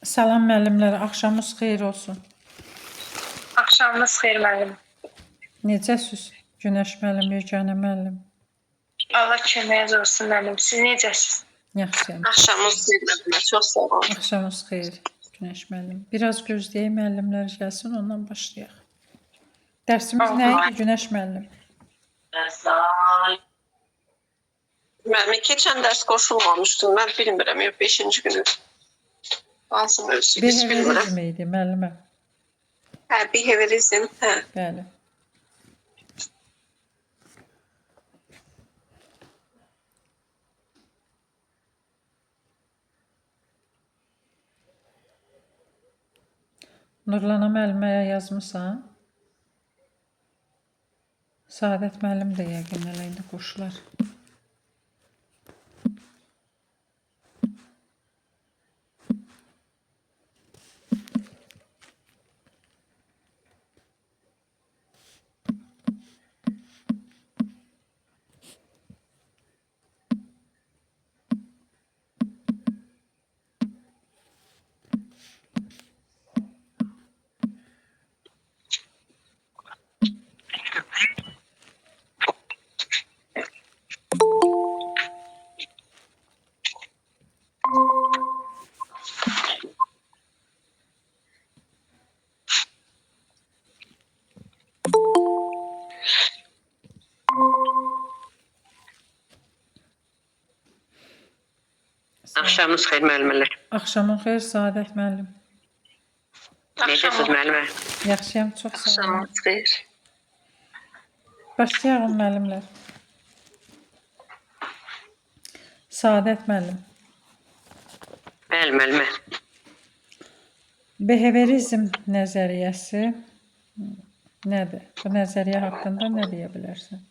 Salam müəllimlər, axşamınız xeyir olsun. Axşamınız xeyir müəllim. Necəsiz? Günəş müəllim, Yeganə müəllim. Allah köməyiniz olsun müəllim. Siz necəsiz? Yaxşıyam. Axşamınız xeyir müəllimə, çox sağ olun. Axşamınız xeyir Günəş müəllim. Biraz gözləyək müəllimlər gəlsin, ondan başlayaq. Dərsimiz nə idi Günəş müəllim? Müəllimə keçən dərs qoşulmamışdım. Mən bilmirəm, yox 5-ci günü. Hansı mövzu heç bilmirəm. Behaviorizm idi müəllimə. Hə, behaviorizm, hə. Bəli. Nurlana müəlliməyə yazmısan? Saadət müəllim də yəqin hələ indi qoşular. Axşamınız xeyir müəllimələr. Axşamın xeyir Saadət müəllim. Necəsiniz müəllimə? Yaxşıyam, çox sağ olun. Axşamınız xeyir. Başlayalım müəllimlər. Saadət müəllim. Bəli müəllimə. Behaviorizm nəzəriyyəsi nədir? Bu nəzəriyyə haqqında nə deyə bilərsən?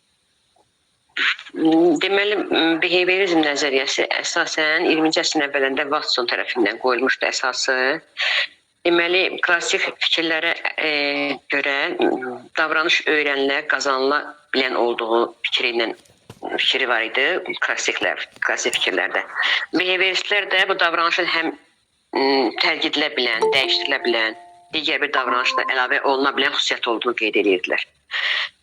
Deməli, behaviorizm nəzəriyyəsi əsasən 20-ci əsrin əvvəlində Watson tərəfindən qoyulmuşdu əsası. Deməli, klassik fikirlərə görə davranış öyrənilə, qazanıla bilən olduğu fikri ilə fikri var idi klassiklər, klassik fikirlərdə. Behavioristlər də bu davranışın həm tərk edilə bilən, dəyişdirilə bilən, digər bir davranışla əlavə oluna bilən xüsusiyyət olduğunu qeyd edirdilər.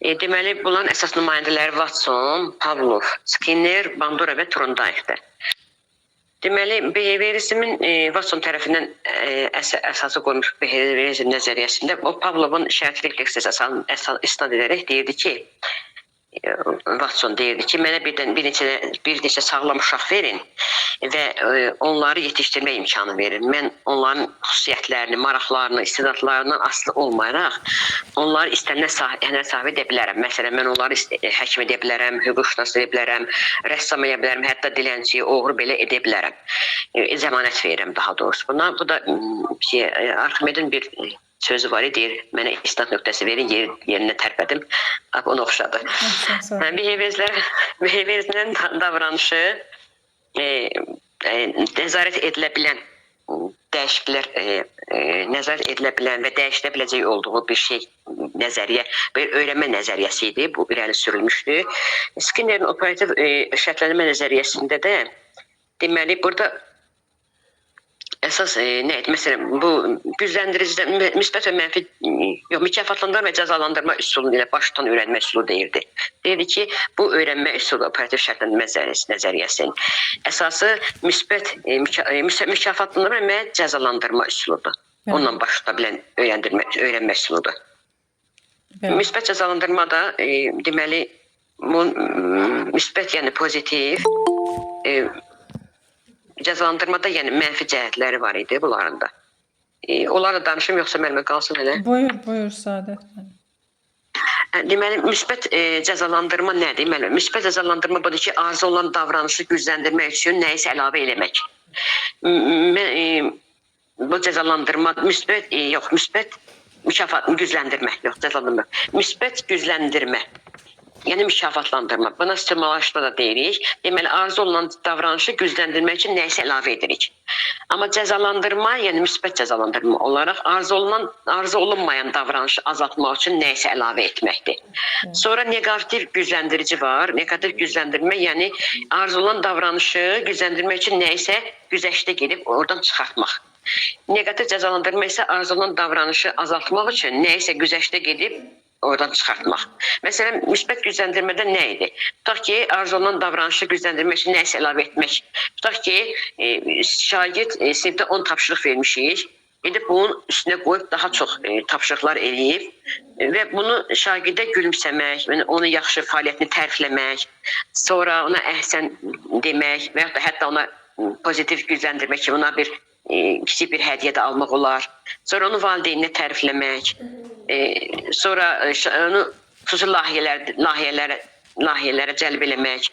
Deməli, bunların əsas nümayəndələri Watson, Pavlov, Skinner, Bandura və Thorndike'dir. Deməli, behaviorizmin Watson tərəfindən əsası qoyulmuş behaviorizm nəzəriyyəsində o Pavlovun şərti refleksiyası əsas istinad edərək deyirdi ki, Watson deyirdi ki, mənə birdən bir neçə sağlam uşaq verin və onları yetişdirmə imkanı verin. Mən onların xüsusiyyətlərini, maraqlarını, istedadlarından asılı olmayaraq onları istənilən sahə sahibi edə bilərəm. Məsələn, mən onları həkim edə bilərəm, hüquqşünas edə bilərəm, rəssam edə bilərəm, hətta dilənçi, oğru belə edə bilərəm. Zəmanət verirəm daha doğrusu buna. Bu da Arximedin bir sözü var idi, deyir, mənə istinad nöqtəsi verin, yerinə tərpədim. Bax, ona oxşadı. Əhsən, Hə, behaviorizmlərin davranışı nəzarət edilə bilən dəyişikliklər, nəzarət edilə bilən və dəyişilə biləcək olduğu bir şey nəzəriyyə, bir öyrənmə nəzəriyyəsi idi. Bu irəli sürülmüşdü. Skinnerin operativ şərtlənmə nəzəriyyəsində də deməli burada əsas nə idi? Məsələn, bu gücləndirici müsbət və mənfi yox, mükafatlandırma və cəzalandırma üsulu ilə baş tutan öyrənmə üsulu deyirdi. Deyirdi ki, bu öyrənmə üsulu operativ şərtlənmə nəzəriyyəsinin əsası müsbət mükafatlandırma və cəzalandırma üsuludur. Bəli. Onunla baş tuta bilən öyrənmə üsuludur. Bəli. Müsbət cəzalandırma da deməli bu müsbət, yəni pozitiv, cəzalandırmada yəni mənfi cəhətləri var idi bunların da. Onlarla danışım yoxsa müəllimə qalsın elə? Buyur, buyur Saadət müəllim. Deməli müsbət cəzalandırma nədir? Müəllim, müsbət cəzalandırma budur ki, arzu olunan davranışı gücləndirmək üçün nəyisə əlavə eləmək. Bu cəzalandırma müsbət yox, müsbət mükafat gücləndirmə, yox, cəzalandırma. Müsbət gücləndirmə. Yəni mükafatlandırma. Buna stimulasiya da deyirik. Deməli arzu olunan davranışı gücləndirmək üçün nəyisə əlavə edirik. Amma cəzalandırma, yəni müsbət cəzalandırma olaraq arzu olunmayan davranışı azaltmaq üçün nəyisə əlavə etməkdir. Sonra neqativ gücləndirici var. Neqativ gücləndirmə, yəni arzu olunan davranışı gücləndirmək üçün nəyisə güzəştə gedib oradan çıxartmaq. Neqativ cəzalandırma isə arzulanan davranışı azaltmaq üçün nəyisə güzəştə gedib oradan çıxartmaq. Məsələn, müsbət gücləndirmədə nə idi? Tutaq ki, arzulanan davranışı gücləndirmək üçün nəyisə əlavə etmək. Tutaq ki, şagird sinifdə 10 tapşırıq vermişik. Gedib bunun üstünə qoyub daha çox tapşırıqlar eləyib və bunu şagirdə gülümsəmək, yəni onu yaxşı fəaliyyətini tərifləmək, sonra ona əhsən demək və yaxud da hətta ona pozitiv gücləndirmək ki, ona bir kiçik bir hədiyyə də almaq olar. Sonra onu valideyninə tərifləmək, sonra onu xüsusi layihələrə cəlb eləmək.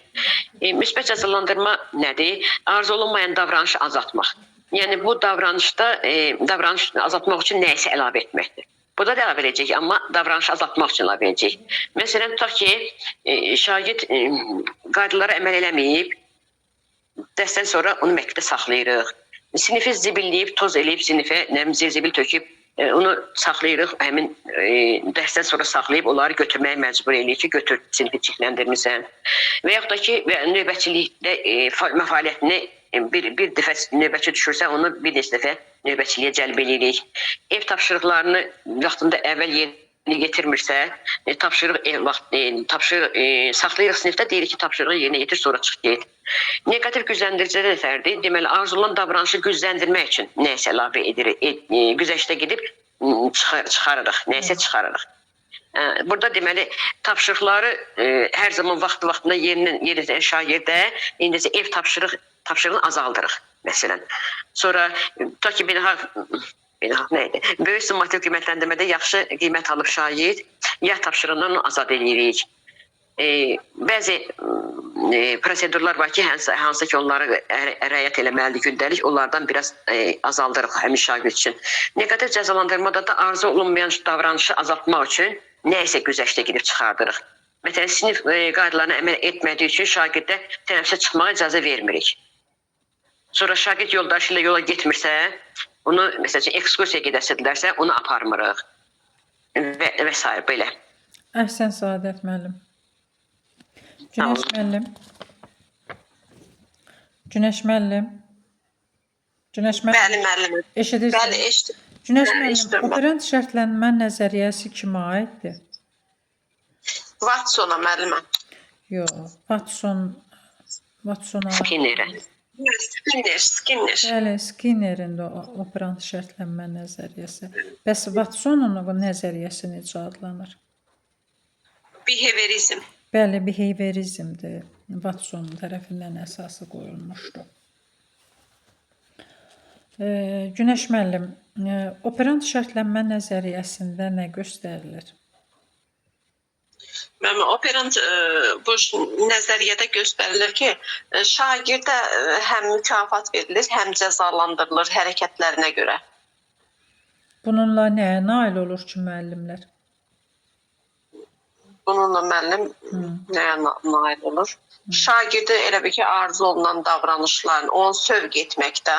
Müsbət cəzalandırma nədir? Arzu olunmayan davranışı azaltmaq. Yəni bu davranışda davranış azaltmaq üçün nəyisə əlavə etməkdir. Burada da əlavə edəcək, amma davranışı azaltmaq üçün əlavə edəcək. Məsələn, tutaq ki, şagird qaydalara əməl eləməyib, dərsdən sonra onu məktəbdə saxlayırıq. Sinifi zibilləyib, toz eləyib sinifə, nə bilim, zirzibil töküb, onu saxlayırıq, həmin dərsdən sonra saxlayıb onları götürməyə məcbur eləyirik ki, götür, sinifi çirkləndirmisən. Və yaxud da ki, növbətçilikdə fəaliyyətini bir dəfə növbətçi düşürsə, onu bir neçə dəfə növbətçiliyə cəlb eləyirik. Ev tapşırıqlarını vaxtında əvvəl yerinə yetirmirsə, tapşırıq tapşırıq saxlayırıq sinifdə, deyirik ki, tapşırığı yerinə yetir, sonra çıx get. Neqativ gücləndiricidə nə fərqdir? Deməli, arzulanan davranışı gücləndirmək üçün nəyisə əlavə edirik, güzəştə gedib çıxarırıq, nəyisə çıxarırıq. Burada deməli tapşırıqları hər zaman vaxtı-vaxtında yerinə yetirən şagirdə indicə ev tapşırığını azaldırıq məsələn. Sonra tutaq ki, beynəlxalq nə idi? Böyük summativ qiymətləndirmədə yaxşı qiymət alıb şagird, yad tapşırığından onu azad eləyirik. Bəzi prosedurlar var ki, hansı ki onları riayət eləməlidir gündəlik, onlardan biraz azaldırıq həmin şagird üçün. Neqativ cəzalandırmada da arzu olunmayan davranışı azaltmaq üçün nəyisə güzəştə gedib çıxardırıq. Məsələn, sinif qaydalarına əməl etmədiyi üçün şagirdə tənəffüsə çıxmağa icazə vermirik. Sonra şagird yoldaşı ilə yola getmirsə, onu məsəl üçün ekskursiya gedəsidirlərsə, onu aparmırıq və sair belə. Əhsən Səadət müəllim. Günəş müəllim. Günəş müəllim. Günəş müəllim. Bəli müəllim. Eşidirsiniz? Bəli, eşidirəm. Günəş Bəli, müəllim, eşidirəm. operant şərtlənmə nəzəriyyəsi kimə aiddir? Watsona müəllimə. Yox, Watsona. Skinnerə. Skinner. Bəli, Skinnerin də operant şərtlənmə nəzəriyyəsi. Bəs Watsonun bu nəzəriyyəsi necə adlanır? Behaviorizm. Bəli, behaviorizmdir. Watson tərəfindən əsası qoyulmuşdu. Günəş müəllim, operant şərtlənmə nəzəriyyəsində nə göstərilir? Müəllim, operant bu nəzəriyyədə göstərilir ki, şagirdə həm mükafat verilir, həm cəzalandırılır hərəkətlərinə görə. Bununla nəyə nail olur ki, müəllimlər? Bununla müəllim nəyə nail olur? Şagirdi elə bil ki, arzu olunan davranışların, onu sövq etməkdə,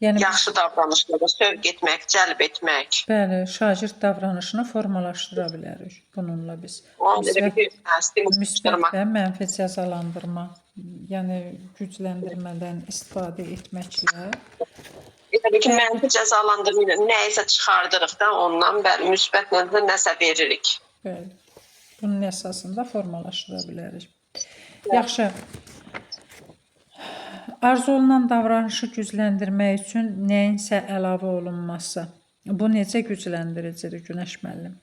Yəni yaxşı davranışlara sövq etmək, cəlb etmək. Bəli, şagird davranışını formalaşdıra bilərik bununla biz. Onu elə bil ki, Müsbət stimullaşdırmaq. və mənfi cəzalandırma, yəni gücləndirmədən istifadə etməklə Elə bil ki, mənfi cəzalandırma ilə nəyisə çıxardırıq da ondan, bəli, müsbətlə də nəsə veririk. Bəli. Bunun əsasında formalaşdıra bilərik. Yaxşı. Arzu olunan davranışı gücləndirmək üçün nəyinsə əlavə olunması. Bu necə gücləndiricidir Günəş müəllim?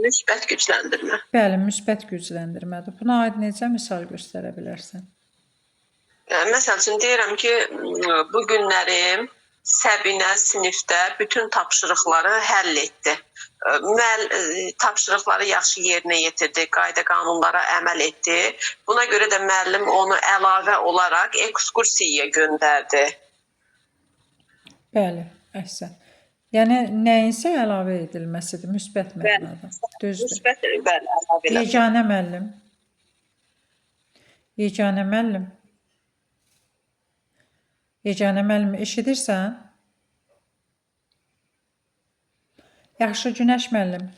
Müsbət gücləndirmə. Bəli, müsbət gücləndirmədir. Buna aid necə misal göstərə bilərsən? Məsəl üçün deyirəm ki, bu günlərim Səbinə sinifdə bütün tapşırıqları həll etdi. Tapşırıqları yaxşı yerinə yetirdi, qayda qanunlara əməl etdi. Buna görə də müəllim onu əlavə olaraq ekskursiyaya göndərdi. Bəli, əhsən. Yəni nəyinsə əlavə edilməsidir müsbət mənada. Düzdür. Müsbət, bəli, əlavə elə. Yeganə müəllim. Yeganə müəllim. Yeganə müəllim eşidirsən? Yaxşı, Günəş müəllim.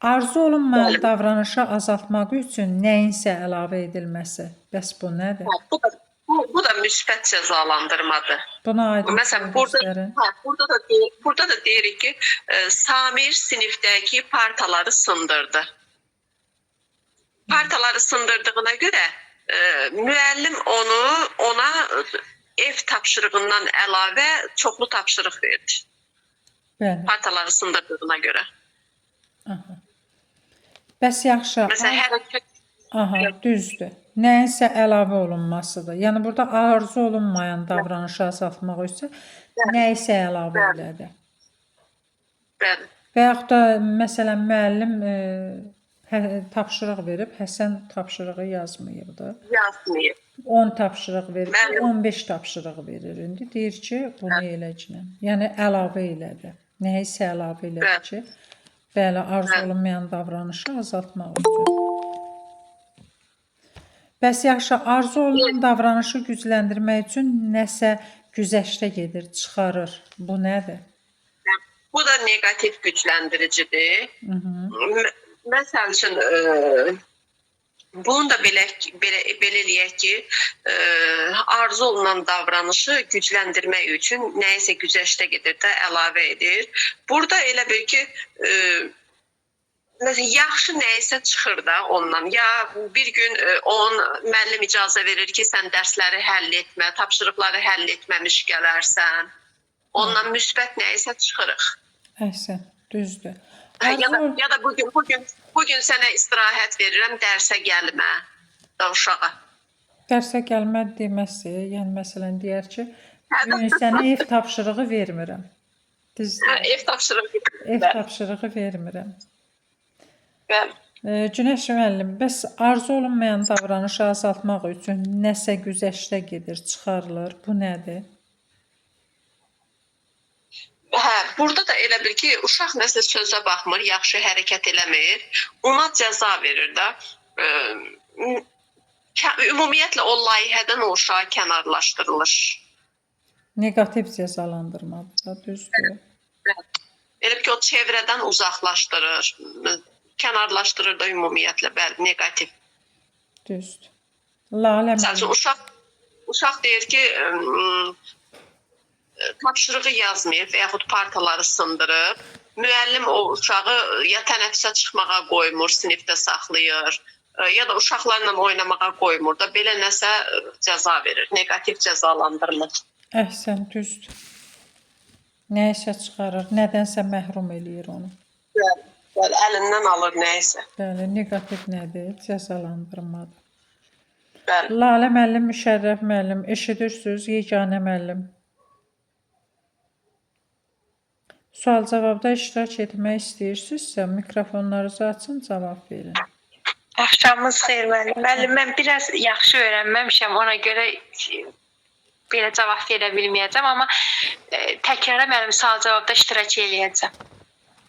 Arzu olunmayan davranışı azaltmaq üçün nəyinsə əlavə edilməsi. Bəs bu nədir? Hə, bu da Bu da müsbət cəzalandırmadır. Buna aid Məsələn, misal burada göstərin. hə, burada da deyirik ki, Samir sinifdəki partaları sındırdı. Partaları sındırdığına görə müəllim ona ev tapşırığından əlavə çoxlu tapşırıq verdi. Bəli. Partaları sındırdığına görə. Aha. Bəs yaxşı. Məsələn, hərəkət Aha, düzdür. Nəyinsə əlavə olunmasıdır. Yəni burada arzu olunmayan davranışı azaltmaq üçün nəyisə əlavə elədi. Bəli. Və yaxud da məsələn müəllim tapşırıq verib, Həsən tapşırığı yazmayıbdı. Yazmayıb. 10 tapşırıq verib, Bəli. 15 tapşırıq verir indi. Deyir ki, bunu eləcəm. Yəni əlavə elədi. Nəyisə əlavə elədi Bəli. ki, bəli, arzu Bəli. olunmayan davranışı azaltmaq üçün. Bəs yaxşı, arzu olunan davranışı gücləndirmək üçün nəsə güzəştə gedir, çıxarır. Bu nədir? Bu da neqativ gücləndiricidir. Məsəl üçün bunu da belə belə belə eləyək ki, arzu olunan davranışı gücləndirmək üçün nəyisə güzəştə gedir də, əlavə edir. Burada elə bil ki, məsələn, yaxşı nəyisə çıxır da ondan. Ya bir gün onun müəllim icazə verir ki, sən dərsləri həll etmə, tapşırıqları həll etməmiş gələrsən. Ondan müsbət nəyisə çıxırıq. Əhsən, düzdür. Hə, ya da, Arzu, ya da bu gün sənə istirahət verirəm, dərsə gəlmə da uşağa. Dərsə gəlmə deməsi, yəni məsələn deyər ki, bu gün sənə ev tapşırığı vermirəm. Düzdür. Hə, ev tapşırığı. Ev tapşırığı vermirəm. Bəli. Günəş müəllim, bəs arzu olunmayan davranışı azaltmaq üçün nəsə güzəştə gedir, çıxarılır. Bu nədir? Hə, burada da elə bil ki, uşaq nəsə sözə baxmır, yaxşı hərəkət eləmir, ona cəza verir də. Ümumiyyətlə o layihədən o uşaq kənarlaşdırılır. Neqativ cəzalandırmadır da, düzdür. Elə bil ki, o çevrədən uzaqlaşdırır, kənarlaşdırır da ümumiyyətlə, bəli, neqativ. Düzdür. Lalə Məsəl üçün müəllim, uşaq deyir ki, tapşırığı yazmayıb və yaxud partaları sındırıb. Müəllim o uşağı ya tənəffüsə çıxmağa qoymur, sinifdə saxlayır, ya da uşaqlarla oynamağa qoymur da belə nəsə cəza verir, neqativ cəzalandırma. Əhsən, düzdür. Nəyisə çıxarır, nədənsə məhrum eləyir onu. Bəli, bəli, əlindən alır nəyisə. Bəli, neqativ nədir? Cəzalandırmadır. Bəli. Lalə müəllim, Müşərrəf müəllim, eşidirsiniz, Yeganə müəllim. Sual-cavabda iştirak etmək istəyirsinizsə, mikrofonlarınızı açın, cavab verin. Axşamınız xeyir müəllim. Müəllim, mən biraz yaxşı öyrənməmişəm, ona görə belə cavab verə bilməyəcəm, amma təkrara müəllim sual-cavabda iştirak eləyəcəm.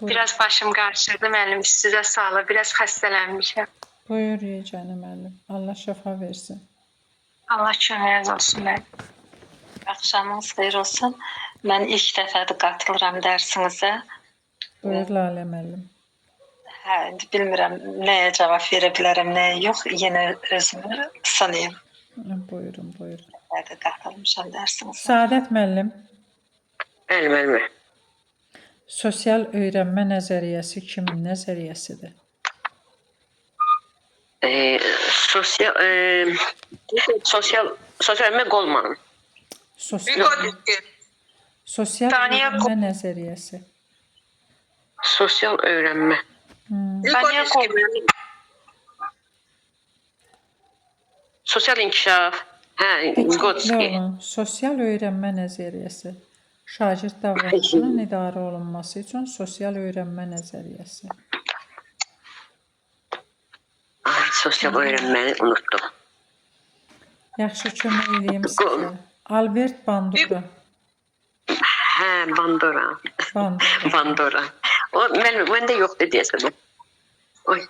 Buyur, Biraz başım qarışırdı müəllim, sizə sağlıq, biraz xəstələnmişəm. Buyur Yeganə müəllim. Allah şəfa versin. Allah köməyiniz olsun müəllim. Axşamınız xeyir olsun. Mən ilk dəfədir qatılıram dərsinizə. Buyur Lalə müəllim. Hə, indi bilmirəm nəyə cavab verə bilərəm, nəyə yox. Yenə özümü sınayım. Buyurun, buyurun. Dəfədir qatılmışam dərsinizə. Səadət müəllim, Bəli, müəllimə. sosial öyrənmə nəzəriyyəsi kimin nəzəriyyəsidir? Sosial sosial öyrənmə Goldmanın. Sosial Vygotsky. sosial Daniel öyrənmə nəzəriyyəsi. Sosial öyrənmə. Vygotsky müəllim. Sosial inkişaf. Hə, Diqqətli Vygotsky. olun. Sosial öyrənmə nəzəriyyəsi. Şagird davranışının idarə olunması üçün sosial öyrənmə nəzəriyyəsi. Ay, sosial öyrənməni unutdum. Yaxşı, kömək eləyim sizə. Albert Bandura. Hə, Bandura. Bandura. Bandura. O müəllim, məndə yoxdur deyəsən. Ay,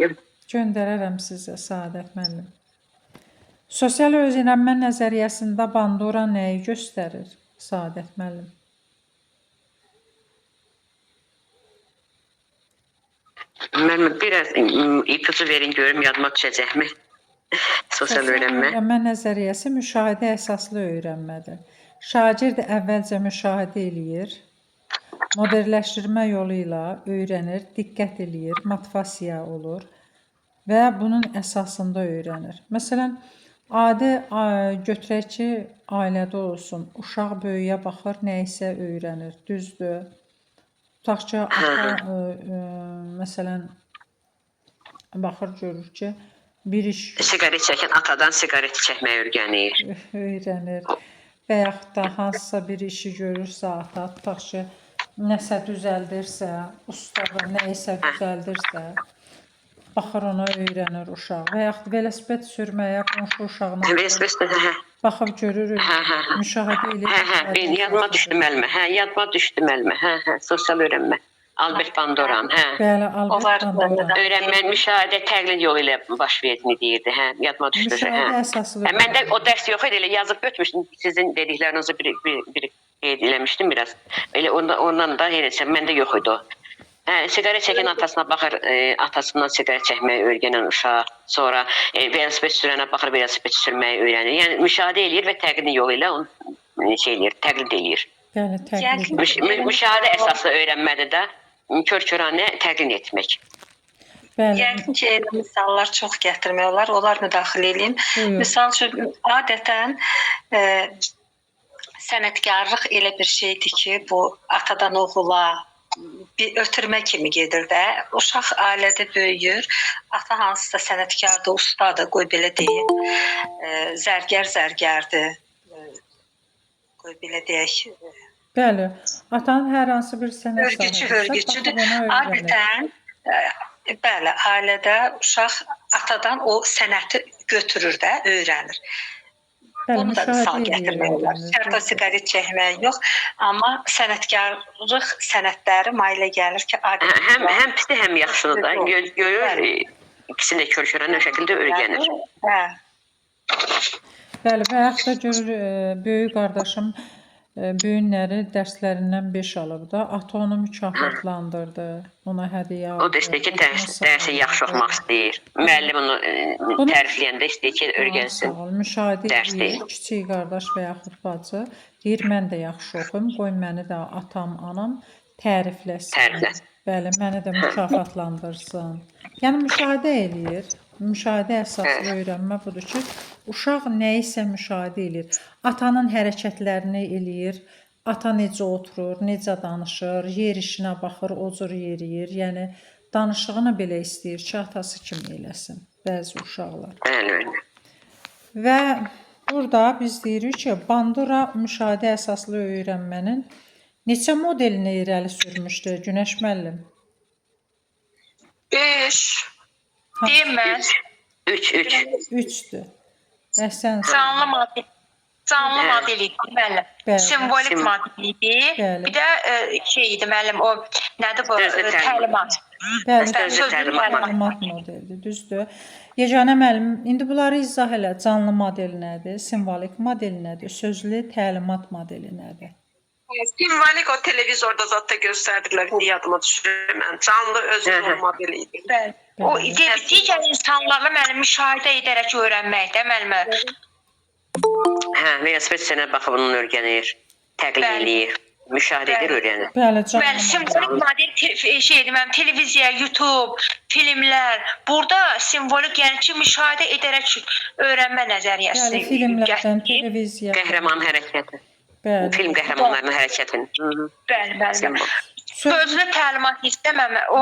Göndərərəm sizə Səadət müəllim. Sosial öyrənmə nəzəriyyəsində Bandura nəyi göstərir? Səadət müəllim. Müəllim, biraz ipucu verin görüm yadıma düşəcəkmi? Sosial öyrənmə. Öyrənmə nəzəriyyəsi müşahidə əsaslı öyrənmədir. Şagird əvvəlcə müşahidə eləyir, modelləşdirmə yolu ilə öyrənir, diqqət eləyir, motivasiya olur və bunun əsasında öyrənir. Məsələn, adi götürək ki, ailədə olsun, uşaq böyüyə baxır, nə isə öyrənir, düzdür? Tutaq ki, ata məsələn baxır görür ki, bir iş Siqaret çəkən atadan siqaret çəkməyi öyrənir. öyrənir və yaxud da hansısa bir işi görürsə ata, tutaq ki, nəsə düzəldirsə, ustada nə isə düzəldirsə, baxır ona öyrənir uşaq və yaxud velosiped sürməyə qonşu uşağına Velosiped, hə, baxıb görür, hə, hə. müşahidə eləyir. Hə, hə, bir yadıma düşdü müəllimə. Hə, yadıma düşdü müəllimə. Hə, hə, sosial öyrənmə. Albert Banduran, hə. Bəli, Albert Onlar Bandura. Öyrənmə, müşahidə, təqlid yolu ilə baş verdiyini deyirdi. Hə, yadıma düşdü. Hə. Müşahidə əsaslı. Hə, məndə o dərs yox idi, elə yazıb götürmüşdüm. Sizin dediklərinizi bir qeyd eləmişdim biraz. Elə ondan da elə məndə yox idi o. Hə, siqaret çəkən atasına baxır, atasından siqaret çəkməyi öyrənən uşaq, sonra velosiped sürənə baxır, velosiped sürməyi öyrənir. Yəni müşahidə eləyir və təqlid yolu ilə onu şey eləyir, təqlid eləyir. Bəli, təqlid. Müşahidə əsaslı öyrənmədə də kör-köranə təqlid etmək. Bəli. Yəqin ki, elə misallar çox gətirmək olar. Onlar müdaxilə eləyim. Buyur. Misal üçün, adətən sənətkarlıq elə bir şeydir ki, bu atadan oğula bir ötürmə kimi gedir də. Uşaq ailədə böyüyür. Ata hansısa sənətkardır, ustadır, qoy belə deyim. Zərgər zərgərdir. Qoy belə deyək. Bəli. Atanın hər hansı bir sənət Hörgüçü sahəsində hörgüçüdür. baxıb ona öyrənir. Adətən bəli, ailədə uşaq atadan o sənəti götürür də, öyrənir. Bəli, Bunu da misal müşahidə eləyir, gətirmək olar. öyrənir. Şərt o siqaret çəkmək yox, amma sənətkarlıq sənətləri mailə gəlir ki, Hə, adətən həm pisi, həm yaxşını da görür, ikisini də kör-köranə o şəkildə öyrənir. Hə. Bəli, və yaxud da görür, böyük qardaşım bu günləri dərslərindən 5 alıb da, ata onu mükafatlandırdı, ona hədiyyə O da istəyir ki, aldı, dərsi yaxşı oxumaq istəyir. Müəllim onu Bunu- tərifləyəndə istəyir ki, öyrənsin. Sağ ol. Müşahidə Dərs eləyir, deyil. kiçik qardaş və yaxud bacı deyir, mən də yaxşı oxuyum, qoy məni də atam, anam tərifləsin. Tərifləsin. Bəli, məni də mükafatlandırsın. Yəni müşahidə eləyir. Müşahidə əsaslı öyrənmə budur ki, uşaq nəyisə müşahidə eləyir. Atanın hərəkətlərini eləyir. Ata necə oturur, necə danışır, yer işinə baxır, o cür yeriyir. Yəni danışığını belə istəyir ki, atası kimi eləsin bəzi uşaqlar. Bəli, bəli. Və burada biz deyirik ki, Bandura müşahidə əsaslı öyrənmənin neçə modelini irəli sürmüşdü Günəş müəllim? 5. Deyim mən. 3 3. 3-dür. Əhsən. Canlı model. Canlı Bəli. model idi müəllim. Bəli. Simvolik model idi. Bəli. Bir də şey idi müəllim, o nədir bu? Sözlü Təlimat. Bəli, Sözlü Sözlü təlimat. təlimat modelidir, düzdür. Yeganə müəllim, indi bunları izah elə. Canlı model nədir? Simvolik model nədir? Sözlü təlimat modeli nədir? Simvolik o televizorda zaten gösterdiler. Şimdi yadıma düşür mən. Canlı özü Hı hı. modeli idi. Bəli. O Bəli. digər insanlarla müəllim müşahidə edərək öyrənmək də müəllim. Hə, velosiped sürənə baxıb onun öyrənir, təqlid Bəli. eləyir, müşahidə edir, Bəli. öyrənir. Bəli, canlı Bəli, model. simvolik model şeydir mənim televiziya, YouTube, filmlər. Burada simvolik, yəni ki, müşahidə edərək öyrənmə nəzəriyyəsi. Bəli, filmlərdən, gətirir. televiziya. Qəhrəman hərəkəti. Bəli. Film qəhrəmanlarının hərəkətini. Hı -hı. Bəli, bəli. Simbol. Sözlü təlimat isə mənim o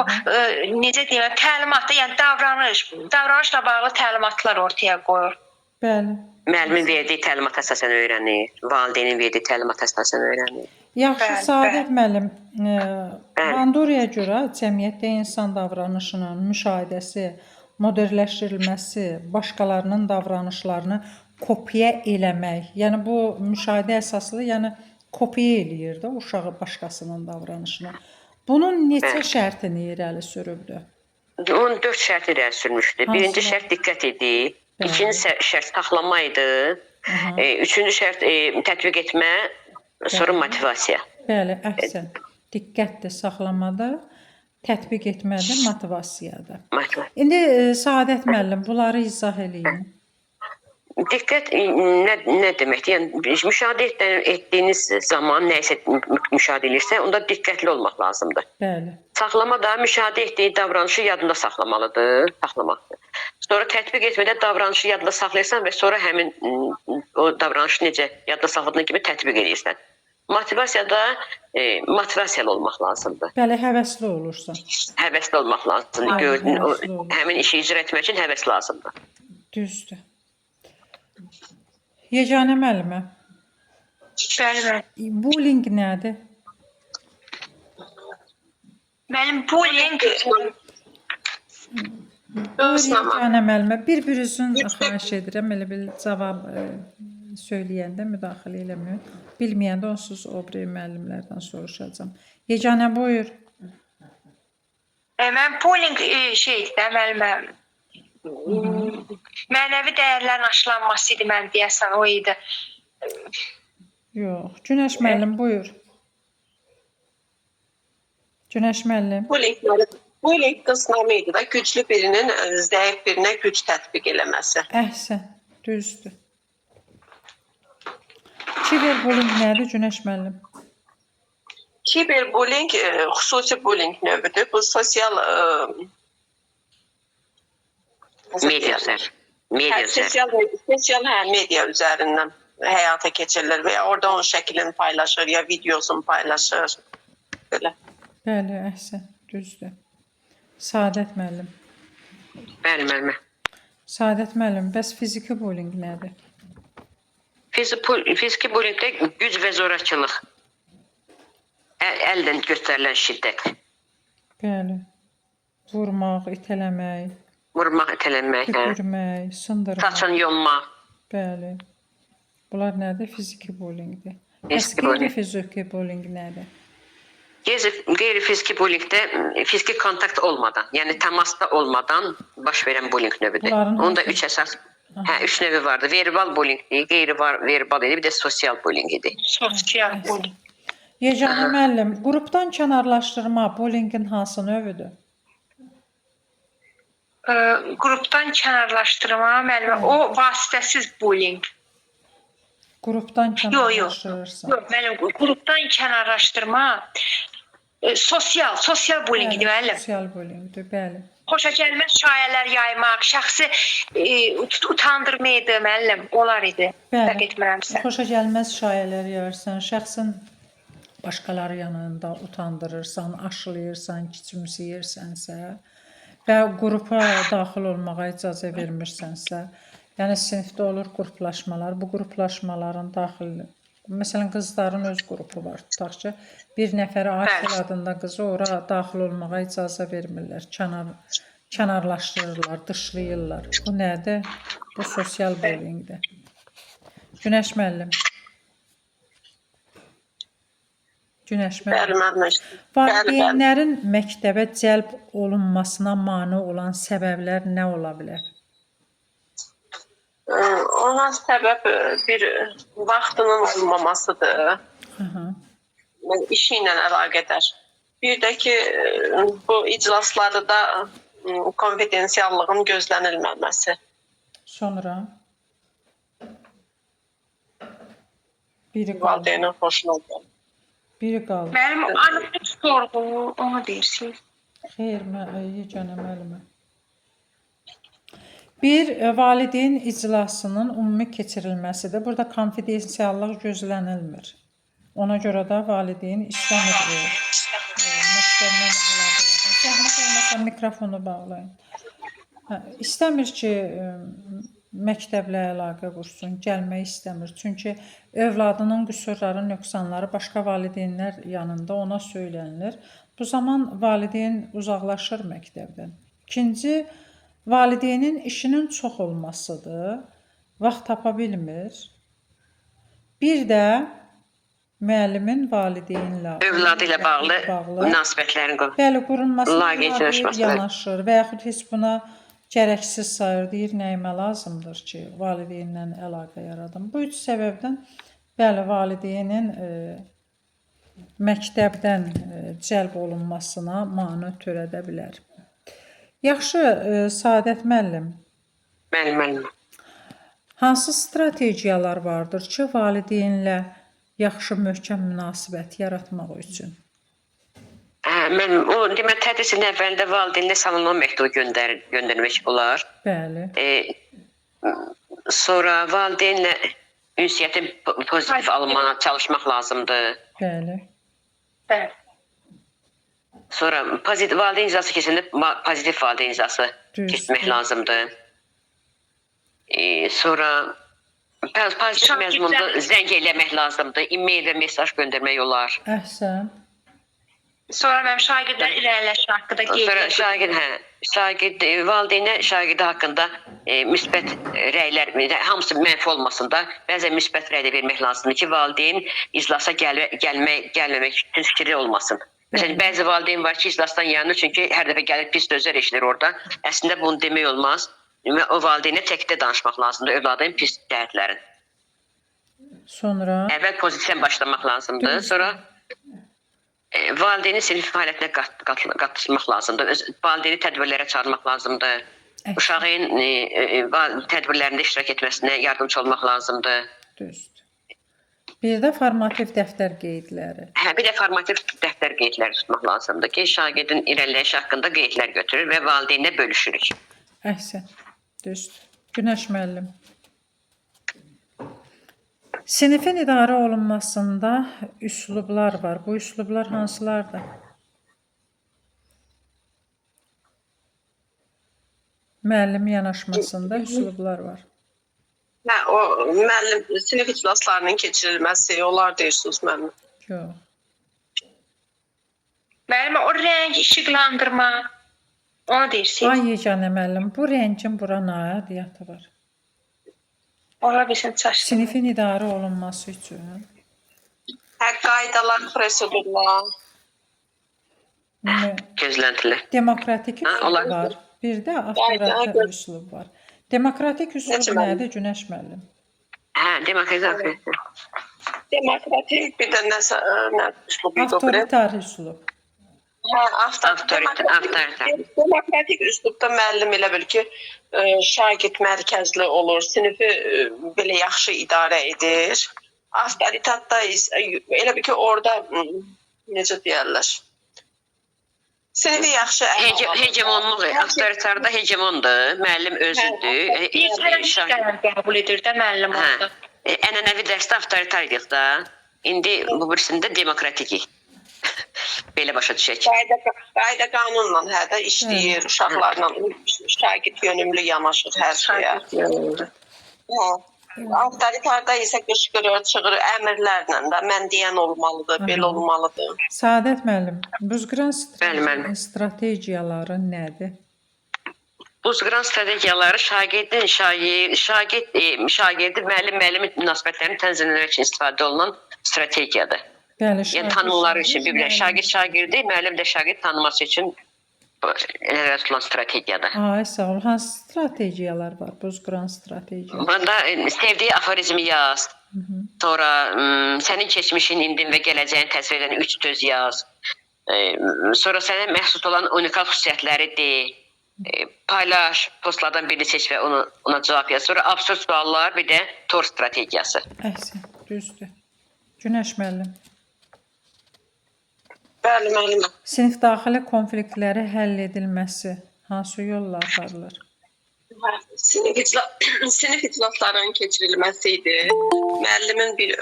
necə deyim, təlimatda, yəni davranış, davranışla bağlı təlimatlar ortaya qoyur. Bəli. Müəllimin verdiyi təlimata əsasən öyrənir, valideynin verdiyi təlimata əsasən öyrənir. Yaxşı, Bəli, Səadət müəllim, Bəli. Banduraya görə cəmiyyətdə insan davranışının müşahidəsi, modelləşdirilməsi, başqalarının davranışlarını kopya eləmək, yəni bu müşahidə əsaslı, yəni kopya eləyir də uşağı başqasının davranışını. Bunun neçə şərtini irəli sürübdü? Onun 4 şərti irəli sürmüşdü. Birinci Hansılar? şərt diqqət idi. Bəli. İkinci şərt saxlama idi. Aha. Üçüncü şərt tətbiq etmə, sonra motivasiya. Bəli, əhsən. Diqqətdir saxlamada, tətbiq etmədə, motivasiyada. Motivasiya. İndi Səadət müəllim, bunları izah eləyin. Diqqət nə deməkdir? Yəni müşahidə etdiyiniz zaman nə isə müşahidə edirsə, onda diqqətli olmaq lazımdır. Bəli. Saxlama da müşahidə etdiyi davranışı yadında saxlamalıdır, saxlamaqdır. Sonra tətbiq etmədə davranışı yadında saxlayırsan və sonra həmin o davranışı necə yadda saxladığın kimi tətbiq edirsən. Motivasiyada motivasiyalı olmaq lazımdır. Bəli, həvəsli olursan. Həvəsli olmaq lazımdır. Aynen, Gördüyün o, həvəsli olmaq. həmin işi icra etmək üçün həvəs lazımdır. Düzdür. Yeganə müəllimə, Bəli, bəli. bullying nədir? Müəllim, bullying Buyur Qısnama. Yeganə müəllimə, bir-birinizin xahiş edirəm, elə bil cavab söyləyəndə müdaxilə eləməyin. Bilməyəndə onsuz o biri müəllimlərdən soruşacağam. Yeganə buyur. Mən bullying şeydir də müəllimə. Mənəvi dəyərlərin aşılanması idi mən deyəsən o idi. Yox. Günəş müəllim buyur. Günəş müəllim. Bullying qısnama idi da güclü birinin zəif birinə güc tətbiq eləməsi. Əhsən, düzdür. Kiberbullying nədir Günəş müəllim? Kiberbullying xüsusi bullying növüdür. Bu sosial nasıl Media deyərlər? üzər. Media Hə, üzər. sosial media üzərindən həyata keçirilir və ya orada onun şəklini paylaşır, ya videosunu paylaşır. Belə. Bəli, əhsən, düzdür. Saadət müəllim. Bəli, müəllimə. Saadət müəllim, bəs fiziki bullying nədir? Fiziki bullyingdə güc və zorakılıq. Əldən göstərilən şiddət. Bəli. Vurmaq, itələmək, Vurmaq, itələnmək, hə. tüpürmək, sındırmaq. Saçını yonmaq. Bəli. Bunlar nədir? Fiziki bullyingdir. Bəs Fiziki bullying. qeyri-fiziki bullying nədir? Qeyri-fiziki bullyingdə fiziki kontakt olmadan, yəni təmasda olmadan baş verən bullying növüdür. Bunların Onda hansı? üç əsas, hə, üç növü vardı. Verbal bullying idi, qeyri-verbal idi, bir də sosial bullying idi. Sosial bullying. Yeganə müəllim, qrupdan kənarlaşdırma bullyingin hansı növüdür? Qrupdan kənarlaşdırma müəllimə o vasitəsiz bullying. Qrupdan Yox, yox. kənarlaşdırırsan. Yox, müəllim, qrupdan kənarlaşdırma sosial bullying idi müəllim. Sosial bullyingdir, bəli. Xoşagəlməz şayələr yaymaq, şəxsi utandırma idi müəllim, onlar idi. Bəli. Səhv etmirəmsə. Xoşagəlməz şayələr yayırsan, şəxsin başqaları yanında utandırırsan, aşılayırsan, küçümsəyirsənsə və qrupa daxil olmağa icazə vermirsənsə, yəni sinifdə olur qruplaşmalar, bu qruplaşmaların daxil, məsələn qızların öz qrupu var, tutaq ki, bir nəfərə Aysel Bəli. adında qızı ora daxil olmağa icazə vermirlər, kənarlaşdırırlar, dışlayırlar. Bu nədir? Bu sosial bullyingdir. Günəş müəllim. Günəş müəllim. Bəli, müəllimə. Bəli, bəli. Valideynlərin məktəbə cəlb olunmasına mane olan səbəblər nə ola bilər? Ona səbəb bir vaxtının olmamasıdır. Aha. Yəni işi ilə əlaqədar. Bir də ki, bu iclaslarda konfidensiallığın gözlənilməməsi. Sonra biri qaldı. Valideynin xoşuna gəlir. Biri qaldı. Müəllim, anonim sorğu, onu deyirsiniz. Xeyr, yeganə müəllimə. Bir valideyn iclasının ümumi keçirilməsidir. Burada konfidensiallıq gözlənilmir. Ona görə də valideyn istəmir məktəblə əlaqə olsun. Zəhmət olmasa mikrofonu bağlayın. Hə, istəmir ki, məktəblə əlaqə qursun, gəlmək istəmir. Çünki övladının qüsurları, nöqsanları başqa valideynlər yanında ona söylənilir. Bu zaman valideyn uzaqlaşır məktəbdən. İkinci, valideynin işinin çox olmasıdır. Vaxt tapa bilmir. Bir də müəllimin valideynlə Övladı ilə bağlı münasibətlərin Bəli, qurulmasına Laqeyd laqeyd yanaşması. yanaşır və yaxud heç buna gərəksiz sayır, deyir, nəyimə lazımdır ki, valideynlə əlaqə yaradım. Bu üç səbəbdən, bəli, valideynin məktəbdən cəlb olunmasına mane törədə bilər. Yaxşı, Saadət müəllim, Bəli, müəllim. Hansı strategiyalar vardır ki, valideynlə yaxşı möhkəm münasibət yaratmaq üçün? Hə, mən o demək tədrisin əvvəlində valideynə salamlama məktubu göndərmək olar. Bəli. Sonra valideynlə ünsiyyətin pozitiv alınmağına çalışmaq lazımdır. Bəli. Bəli. Sonra pozitiv valideyn iclası keçəndə pozitiv valideyn iclası Düzdür. keçmək lazımdır. Sonra pozitiv Şagirdlər- məzmunda zəng eləmək lazımdır. E-mail və mesaj göndərmək olar. Əhsən. Sonra mənim şagirdlər irəliləşmə haqqında Sonra qeyd şagird, hə, şagird valideynə şagirdi haqqında müsbət rəylər, hamısı mənfi olmasın da, bəzən müsbət rəy də vermək lazımdır ki, valideyn iclasa gəlmək, gəlməmək üçün fikirli olmasın. Məsələn, bəzi valideyn var ki, iclasdan yanır çünki hər dəfə gəlib pis sözlər eşidir orada. Əslində bunu demək olmaz. Və o valideynə təkdə danışmaq lazımdır övladın pis cəhətlərin. Sonra Əvvəl pozitivdən başlamaq lazımdır. Düzdür. Sonra valideyni sinif fəaliyyətinə qatışmaq lazımdır. Valideyni tədbirlərə çağırmaq lazımdır. Əhsən. Uşağın tədbirlərində iştirak etməsinə yardımçı olmaq lazımdır. Düzdür. Bir də formativ dəftər qeydləri. Hə, bir də formativ dəftər qeydləri tutmaq lazımdır ki, şagirdin irəliləyişi haqqında qeydlər götürür və valideynlə bölüşürük. Əhsən. Düzdür. Günəş müəllim. Sinifin idarə olunmasında üslublar var. Bu üslublar hansılardır? Müəllim yanaşmasında üslublar var. Hə, o müəllim sinif iclaslarının keçirilməsi, onlar deyirsiniz müəllim. Yox. Müəllim, o rəng, işıqlandırma, onu deyirsiniz. Ay yeganə müəllim, bu rəngin bura nə aidiyyatı var? Ola bilsin çaşdım. Sinifin idarə olunması üçün Hə, qaydalar, prosedurlar. Gözləntilər. Demokratik Ha, üslub olar. var. Bir də avtoritar Qayda, üslub var. Demokratik üslub Necə müəllim? nədir Günəş müəllim? Hə, demokratik. Demokratik bir də nəsə nə üslubu idi o biri? Avtoritar üslub. Hə, Avtoritar. Demokratik üslubda müəllim elə bil ki, şagird mərkəzli olur, sinifi belə yaxşı idarə edir. Avtoritatda isə elə bil ki, orada necə deyərlər? Sinifi yaxşı ələ alır. Hegemonluq, avtoritarda hegemondur, müəllim özüdür. Bir tərəf qərar qəbul edir də müəllim Hə. orada. Ənənəvi dərsdə avtoritarıq da. İndi bu birisində demokratikik. Belə başa düşək. Qayda qanunla hə də işləyir, uşaqlarla şagird yönümlü yanaşır hər şeyə. Hə. Avtoritarda isə qışqırır, çığırır əmrlərlə də mən deyən olmalıdır, belə olmalıdır. Səadət müəllim, buzqıran Bəli, müəllim. strategiyaları nədir? Buzqıran strategiyaları şagirdin şagirdi müəllim müəllim münasibətlərinin tənzimləmək üçün istifadə olunan strategiyadır. Bəli, Yəni şagird tanınmaları üçün şagird, bir-birinə müəllim. şagird şagirdi, müəllim də şagird tanıması üçün nəzərdə tutulan strategiyadır. Ay, sağ ol. Hansı strategiyalar var? Buzqıran strategiyaları. Bunda sevdiyi aforizmi yaz. Sonra sənin keçmişin, indin və gələcəyin təsvir edən 3 söz yaz. Sonra sənə məxsus olan unikal xüsusiyyətləri de. Paylaş, postlardan birini seç və ona cavab yaz. Sonra absurd suallar, bir də tor strategiyası. Əhsən, düzdür. Günəş müəllim, Bəli, müəllim. sinif daxili konfliktləri həll edilməsi hansı yolla aparılır? Hə, Sinif iclaslarının keçirilməsi idi. Müəllimin bir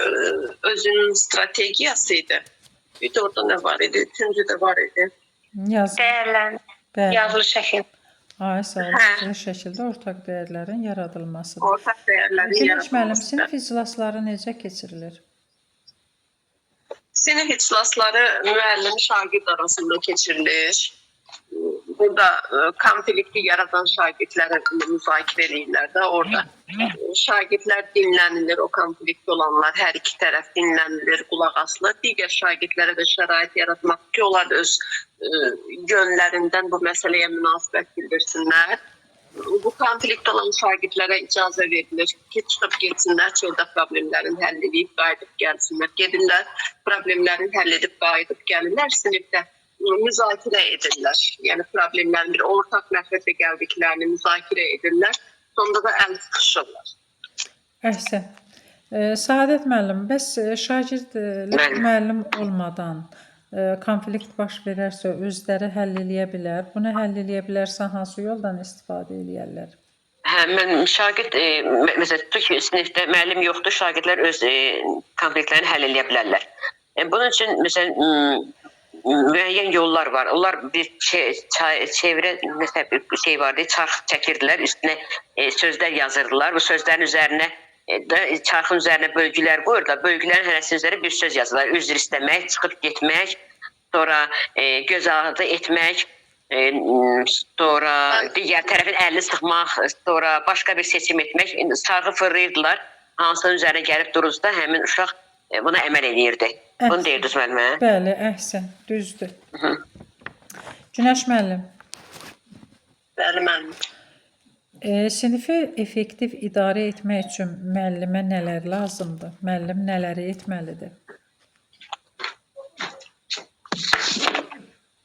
özünün strategiyası idi. Bir də orada nə var idi? Üçüncü də var idi. Yaz. Dəyərlən, Bəli. yazılı şəkil. Ay, sağ ol. Hə. Yazılı şəkildə ortaq dəyərlərin yaradılmasıdır. Ortaq dəyərlərin Günəş müəllim, yaradılması. sinif iclasları necə keçirilir? Sinif iclasları müəllim şagird arasında keçirilir. Burada konflikti yaradan şagirdlərə müzakirə eləyirlər də orada. Şagirdlər dinlənilir, o konfliktdə olanlar hər iki tərəf dinlənilir, qulaq asılır. Digər şagirdlərə də şərait yaratmaq ki, onlar da öz yönlərindən bu məsələyə münasibət bildirsinlər. Bu konflikt olan şagirdlərə icazə verilir ki, çıxıb getsinlər, çöldə problemlərini həll edib qayıdıb gəlsinlər. Gedirlər, problemlərini həll edib qayıdıb gəlirlər, sinifdə müzakirə edirlər. Yəni problemlərin bir ortaq nəfəsə gəldiklərini müzakirə edirlər. Sonda da əl sıxışırlar. Əhsən. Səadət müəllim, bəs şagirdlər Bəli. müəllim olmadan konflikt baş verərsə özləri həll eləyə bilər. Bunu həll eləyə bilərsə hansı yoldan istifadə eləyərlər? Hə, mən şagird məsələn tutaq ki, sinifdə müəllim yoxdur, şagirdlər öz konfliktlərini həll eləyə bilərlər. Bunun üçün məsələn müəyyən yollar var. Onlar bir çevrə məsələn bir şey vardı, çarx çəkirdilər, üstünə sözlər yazırdılar. Bu sözlərin üzərinə də çarxın üzərinə bölgülər qoyurdular. Bölgülərin hərəsinin üzərinə bir söz yazırlar. Üzr istəmək, çıxıb getmək, sonra gözardı etmək, sonra digər tərəfin əlini sıxmaq, sonra başqa bir seçim etmək. İndi çarxı fırlayırdılar. Hansının üzərinə gəlib durursa, həmin uşaq buna əməl eləyirdi. Bunu Əhsən. deyirdiniz müəllimə? Bəli, əhsən, düzdür. Günəş müəllim, Bəli müəllim. Sinifi effektiv idarə etmək üçün müəllimə nələr lazımdır? Müəllim nələri etməlidir?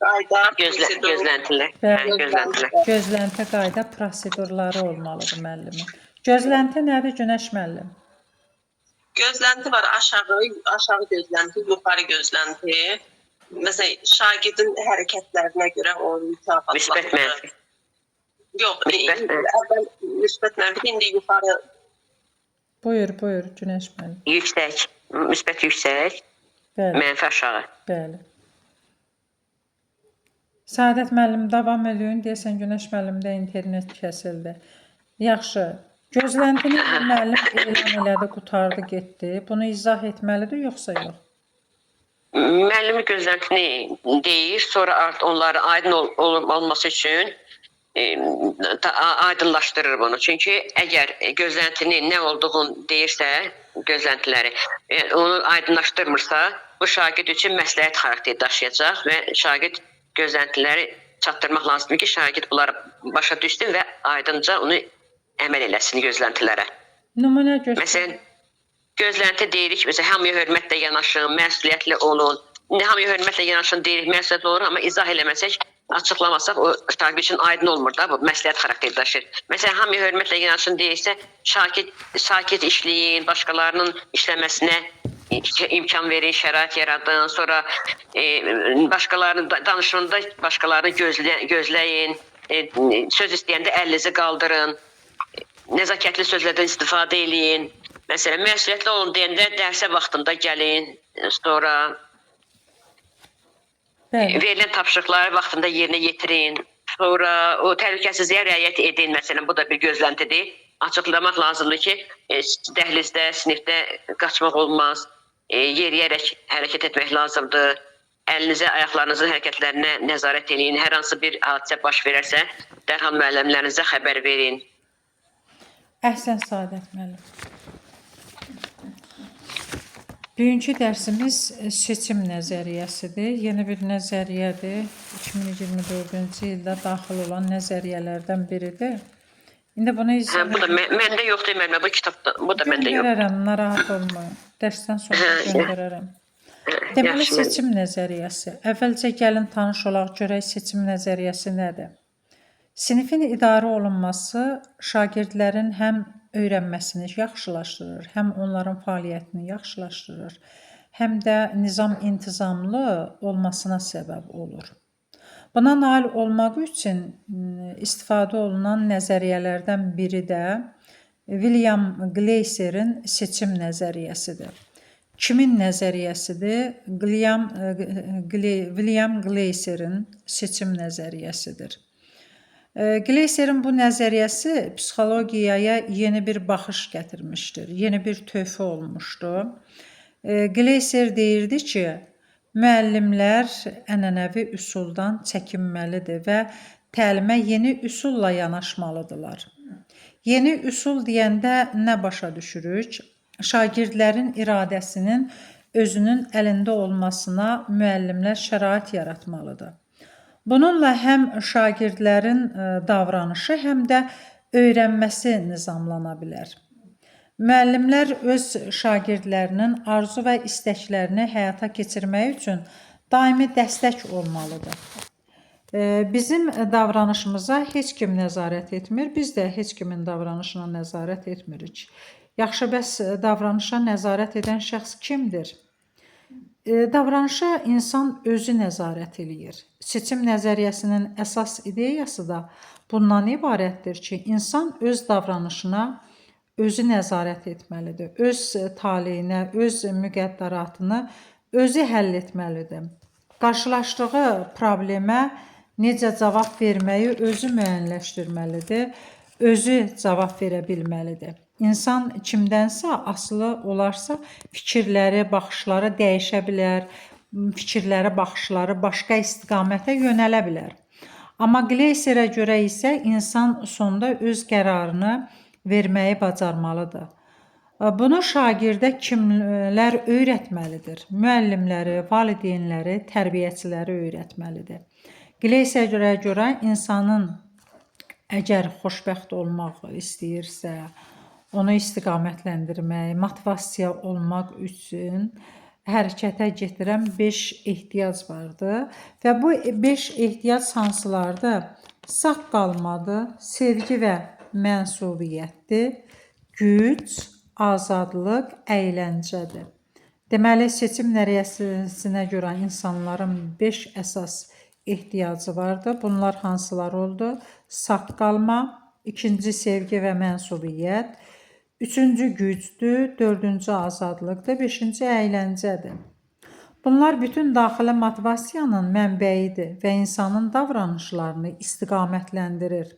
Qayda, prosedur. Gözləntilər. Hə, Bəli. gözləntilər. Gözlənti qayda prosedurları olmalıdır müəllimin. Gözlənti nədir Günəş müəllim? Gözlənti var aşağı, aşağı gözlənti, yuxarı gözlənti. Məsələn, şagirdin hərəkətlərinə görə o mükafatlandırır. Müsbət mənfi. Yox, Müsbət mənfi. əvvəl müsbət mənfi, indi yuxarı. Buyur, buyur Günəş müəllim. Yüksək, müsbət yüksək, Bəli, mənfi aşağı. bəli. Səadət müəllim davam eləyin. Deyəsən Günəş müəllimdə internet kəsildi. Yaxşı. Gözləntini müəllim elan elədi, qurtardı, getdi. Bunu izah etməlidir yoxsa yox? Müəllimin gözləntini deyir, sonra artıq onları aydın olması üçün aydınlaşdırır bunu. Çünki əgər gözləntinin nə olduğunu deyirsə, gözləntiləri, onu aydınlaşdırmırsa, bu şagird üçün məsləhət xarakteri daşıyacaq və şagird gözləntiləri çatdırmaq lazımdır ki, şagird bunları başa düşsün və aydınca onu əməl eləsin gözləntilərə. Nümunə göstər. Məsələn, gözlənti deyirik, məsələn, hamıya hörmətlə yanaşın, məsuliyyətli olun. İndi hamıya hörmətlə yanaşın deyirik, məsuliyyətli olur, amma izah eləməsək, açıqlamasaq o şagird üçün aydın olmur da, bu məsləhət xarakteri daşıyır. Məsələn, hamıya hörmətlə yanaşın deyirsə, sakit işləyin, başqalarının işləməsinə imkan verin, şərait yaradın, sonra başqalarının danışığında başqalarını gözləyin, söz istəyəndə əlinizi qaldırın, nəzakətli sözlərdən istifadə eləyin. Məsələn, məsuliyyətli olun deyəndə dərsə vaxtında gəlin, sonra Bəli. verilən tapşırıqları vaxtında yerinə yetirin. Sonra o təhlükəsizliyə riayət edin. Məsələn, bu da bir gözləntidir. Açıqlamaq lazımdır ki, dəhlizdə, sinifdə qaçmaq olmaz. Yeriyərək hərəkət etmək lazımdır. Əlinizə, ayaqlarınızın hərəkətlərinə nəzarət eləyin. Hər hansı bir hadisə baş verərsə, dərhal müəllimlərinizə xəbər verin. Əhsən Səadət müəllim. Bugünkü dərsimiz seçim nəzəriyyəsidir. Yeni bir nəzəriyyədir. 2024-cü ildə daxil olan nəzəriyyələrdən biridir. İndi bunu Hə, izah bu da məndə yoxdur müəllimə, bu kitabda, bu da məndə yox. Göndərərəm, narahat olmayın. Dərsdən sonra göndərərəm. Deməli, Yaxşı, müəllim. seçim nəzəriyyəsi. Əvvəlcə gəlin tanış olaq, görək seçim nəzəriyyəsi nədir? Sinifin idarə olunması şagirdlərin həm öyrənməsini yaxşılaşdırır, həm onların fəaliyyətini yaxşılaşdırır, həm də nizam-intizamlı olmasına səbəb olur. Buna nail olmaq üçün istifadə olunan nəzəriyyələrdən biri də William Gleiser'in seçim nəzəriyyəsidir. Kimin nəzəriyyəsidir? William Gleiser'in seçim nəzəriyyəsidir. Gleiser'in bu nəzəriyyəsi psixologiyaya yeni bir baxış gətirmişdir, yeni bir töhfə olmuşdu. Gleiser deyirdi ki, müəllimlər ənənəvi üsuldan çəkinməlidir və təlimə yeni üsulla yanaşmalıdırlar. Yeni üsul deyəndə nə başa düşürük? Şagirdlərin iradəsinin özünün əlində olmasına müəllimlər şərait yaratmalıdır. Bununla həm şagirdlərin davranışı, həm də öyrənməsi nizamlana bilər. Müəllimlər öz şagirdlərinin arzu və istəklərini həyata keçirmək üçün daimi dəstək olmalıdır. Bizim davranışımıza heç kim nəzarət etmir, biz də heç kimin davranışına nəzarət etmirik. Yaxşı, bəs davranışa nəzarət edən şəxs kimdir? Davranışa insan özü nəzarət eləyir. Seçim nəzəriyyəsinin əsas ideyası da bundan ibarətdir ki, insan öz davranışına özü nəzarət etməlidir. Öz taleyinə, öz müqəddəratını özü həll etməlidir. Qarşılaşdığı problemə necə cavab verməyi özü müəyyənləşdirməlidir, özü cavab verə bilməlidir. İnsan kimdənsə asılı olarsa fikirləri, baxışları dəyişə bilər, fikirləri, baxışları başqa istiqamətə yönələ bilər. Amma Gleiserə görə isə insan sonda öz qərarını verməyi bacarmalıdır. Bunu şagirdə kimlər öyrətməlidir? Müəllimləri, valideynləri, tərbiyəçiləri öyrətməlidir. Gleiserə görə insanın əgər xoşbəxt olmaq istəyirsə, onu istiqamətləndirmək, motivasiya olmaq üçün hərəkətə getirən 5 ehtiyac vardır və bu 5 ehtiyac hansılardır? Sağ qalmadır, sevgi və mənsubiyyətdir, güc, azadlıq, əyləncədir. Deməli, seçim nəzəriyyəsinə görə insanların 5 əsas ehtiyacı vardır. Bunlar hansılar oldu? Sağ qalma, ikinci sevgi və mənsubiyyət, üçüncü gücdür, dördüncü azadlıqdır, beşinci əyləncədir. Bunlar bütün daxili motivasiyanın mənbəyidir və insanın davranışlarını istiqamətləndirir.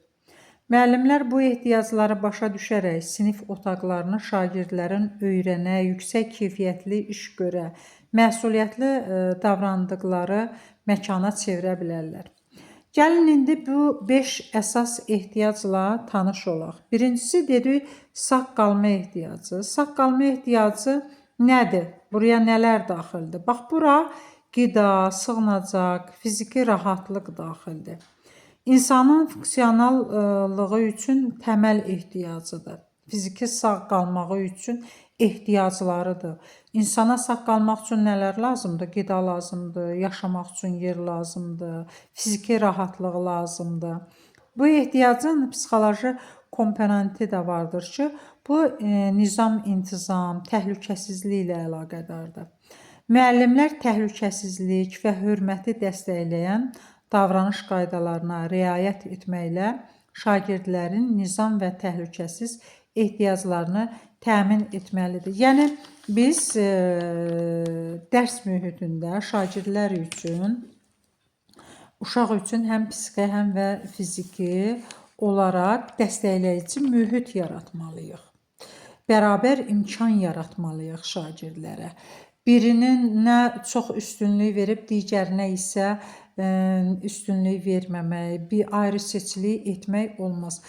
Müəllimlər bu ehtiyacları başa düşərək sinif otaqlarını şagirdlərin öyrənə, yüksək keyfiyyətli iş görə, məsuliyyətli davrandıqları məkana çevirə bilərlər. Gəlin indi bu 5 əsas ehtiyacla tanış olaq. Birincisi dedik sağ qalma ehtiyacı. Sağ qalma ehtiyacı nədir? Buraya nələr daxildir? Bax bura qida, sığınacaq, fiziki rahatlıq daxildir. İnsanın funksionallığı üçün təməl ehtiyacıdır. Fiziki sağ qalmağı üçün ehtiyaclarıdır. İnsana sağ qalmaq üçün nələr lazımdır? Qida lazımdır, yaşamaq üçün yer lazımdır, fiziki rahatlıq lazımdır. Bu ehtiyacın psixoloji komponenti də vardır ki, bu nizam, intizam, təhlükəsizlik ilə əlaqədardır. Müəllimlər təhlükəsizlik və hörməti dəstəkləyən davranış qaydalarına riayət etməklə şagirdlərin nizam və təhlükəsiz ehtiyaclarını təmin etməlidir. Yəni biz dərs mühitində şagirdlər üçün, uşaq üçün həm psixi, həm və fiziki olaraq dəstəkləyici mühit yaratmalıyıq. Bərabər imkan yaratmalıyıq şagirdlərə. Birinin nə çox üstünlük verib, digərinə isə üstünlük verməmək, bir ayrı seçilik etmək olmaz.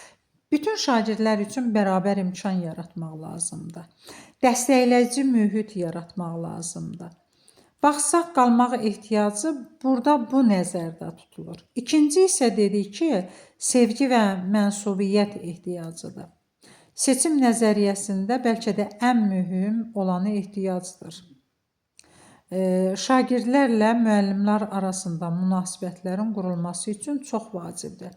Bütün şagirdlər üçün bərabər imkan yaratmaq lazımdır. Dəstəkləyici mühit yaratmaq lazımdır. Bax, sağ qalmaq ehtiyacı burada bu nəzərdə tutulur. İkinci isə dedik ki, sevgi və mənsubiyyət ehtiyacıdır. Seçim nəzəriyyəsində bəlkə də ən mühüm olanı ehtiyacdır. Şagirdlərlə müəllimlər arasında münasibətlərin qurulması üçün çox vacibdir.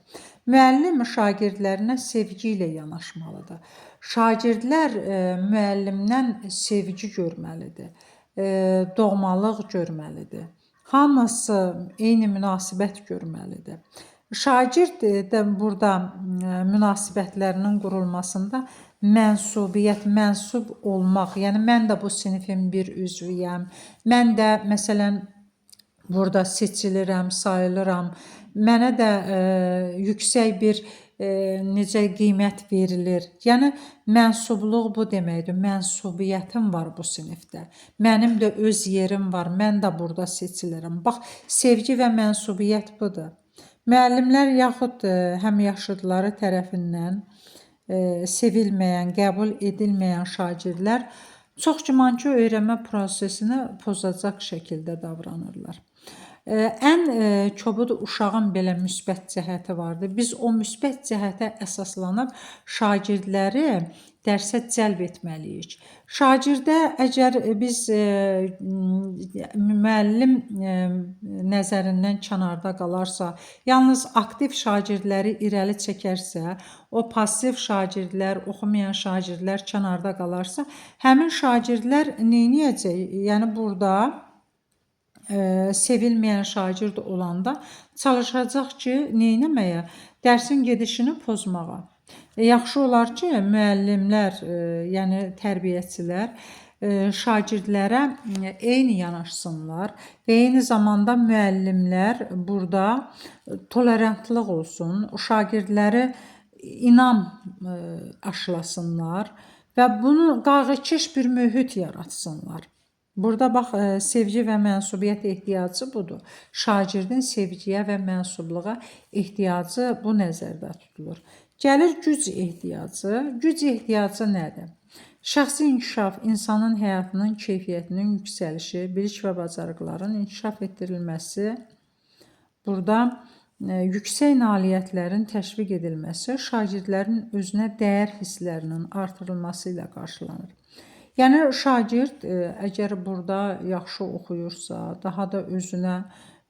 Müəllim şagirdlərinə sevgi ilə yanaşmalıdır. Şagirdlər müəllimdən sevgi görməlidir, doğmalıq görməlidir. Hamısı eyni münasibət görməlidir. Şagird də burada münasibətlərinin qurulmasında mənsubiyyət, mənsub olmaq, yəni mən də bu sinifin bir üzvüyəm. Mən də məsələn burada seçilirəm, sayılıram. Mənə də yüksək bir necə qiymət verilir. Yəni mənsubluq bu deməkdir. Mənsubiyyətim var bu sinifdə. Mənim də öz yerim var. Mən də burada seçilirəm. Bax, sevgi və mənsubiyyət budur. Müəllimlər yaxud həmyaşıdları tərəfindən sevilməyən, qəbul edilməyən şagirdlər çox güman ki, öyrənmə prosesini pozacaq şəkildə davranırlar. Ən kobud uşağın belə müsbət cəhəti vardır. Biz o müsbət cəhətə əsaslanıb şagirdləri dərsə cəlb etməliyik. Şagirdə əgər biz müəllim nəzərindən kənarda qalarsa, yalnız aktiv şagirdləri irəli çəkərsə, o passiv şagirdlər, oxumayan şagirdlər kənarda qalarsa, həmin şagirdlər nə edəcək? Yəni burada sevilməyən şagird olanda çalışacaq ki, nə etməyə? Dərsin gedişini pozmağa. Yaxşı olar ki, müəllimlər, yəni tərbiyəçilər şagirdlərə eyni yanaşsınlar və eyni zamanda müəllimlər burada tolerantlıq olsun, şagirdləri inam aşılasınlar və bunu qayğıkeş bir mühit yaratsınlar. Burada bax sevgi və mənsubiyyət ehtiyacı budur. Şagirdin sevgiyə və mənsubluğa ehtiyacı bu nəzərdə tutulur. Gəlir güc ehtiyacı. Güc ehtiyacı nədir? Şəxsi inkişaf, insanın həyatının keyfiyyətinin yüksəlişi, bilik və bacarıqların inkişaf etdirilməsi, burada yüksək nailiyyətlərin təşviq edilməsi, şagirdlərin özünə dəyər hisslərinin artırılması ilə qarşılanır. Yəni şagird əgər burada yaxşı oxuyursa, daha da özünə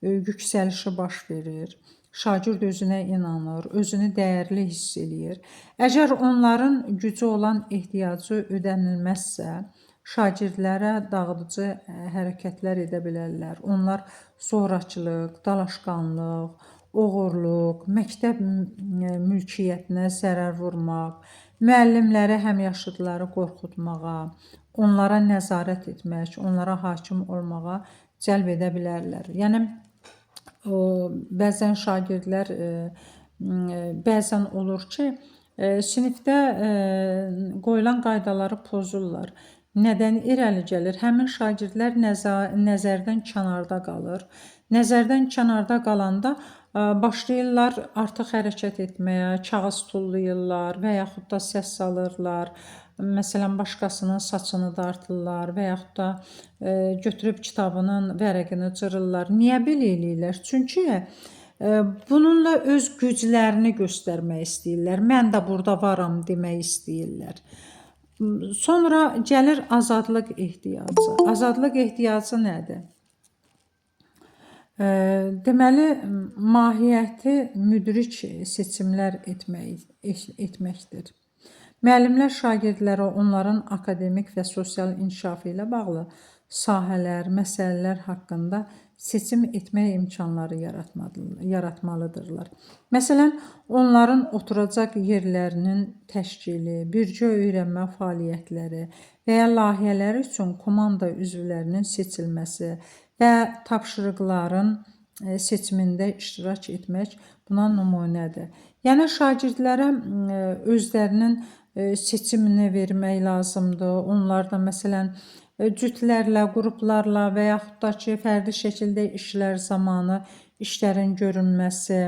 yüksəlişi baş verir. Şagird özünə inanır, özünü dəyərli hiss eləyir. Əgər onların gücü olan ehtiyacı ödənilməzsə, şagirdlərə dağıdıcı hərəkətlər edə bilərlər. Onlar zorakılıq, dalaşqanlıq, oğurluq, məktəb mülkiyyətinə zərər vurmaq, müəllimləri, həmyaşıdları qorxutmağa, onlara nəzarət etmək, onlara hakim olmağa cəlb edə bilərlər. Yəni o bəzən şagirdlər bəzən olur ki, sinifdə qoyulan qaydaları pozurlar. Nədən irəli gəlir? Həmin şagirdlər nəzərdən kənarda qalır. Nəzərdən kənarda qalanda başlayırlar artıq hərəkət etməyə, kağız tullayırlar və yaxud da səs salırlar. Məsələn, başqasının saçını dartırlar və yaxud da götürüb kitabının vərəqini cırırlar. Niyə belə eləyirlər? Çünki bununla öz güclərini göstərmək istəyirlər. Mən də burada varam demək istəyirlər. Sonra gəlir azadlıq ehtiyacı. Azadlıq ehtiyacı nədir? Deməli, mahiyyəti müdrik seçimlər etməkdir. Müəllimlər şagirdlərə onların akademik və sosial inkişafı ilə bağlı sahələr, məsələlər haqqında seçim etmək imkanları yaratmalıdırlar. Məsələn, onların oturacaq yerlərinin təşkili, birgə öyrənmə fəaliyyətləri və ya layihələri üçün komanda üzvlərinin seçilməsi və tapşırıqların seçimində iştirak etmək buna nümunədir. Yəni şagirdlərə özlərinin seçimini vermək lazımdır. Onlar da məsələn cütlərlə, qruplarla və yaxud da ki, fərdi şəkildə işlər zamanı işlərin görünməsi